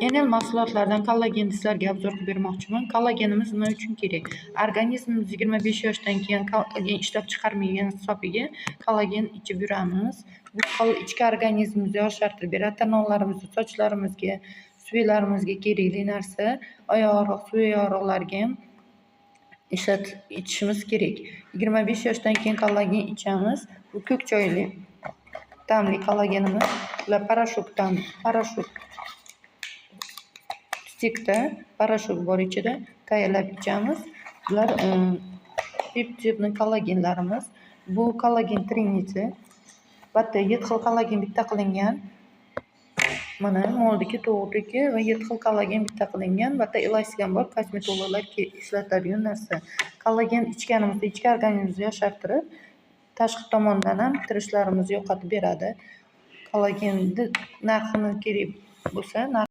Enel mahsulotlaridan kollagenni sizlarga обзор qilib bermoqchiman. Kollagenimiz nima uchun kerak? Organizmimiz 25 yoshdan keyin kollagen ishlab chiqarmagan hisobiga kollagen ichib yuramiz. Bu ichki organizmimizni yoshartirib beradi. Tirnoqlarimizga, sochlarimizga, suyaklarimizga kerakli narsa. Oyoq og'riq, suyak og'riqlarga ham ichishimiz kerak. 25 yoshdan keyin kollagen ichamiz. Bu ko'k choyli ta'mli kollagenimiz. Bular порошок dan, порошок стик da порошок bor ichida, tayyorlab ichamiz. Bular пептидный kollagenlarimiz. Bu kollagen Trinity. Bu yerda yetti xil kollagen bitta qilingan. Mana molniki, tovuqniki va yetti xil kollagen bitta qilingan. Bu yerda elastik ham bor, kosmetologlar ishlatadigan narsa. Kollagen ichganimizda ichki organizmimizni yoshartirib, tashqi tomondan ham tirishlarimizni yo'qotib beradi. Kollagenni narxini kerak bo'lsa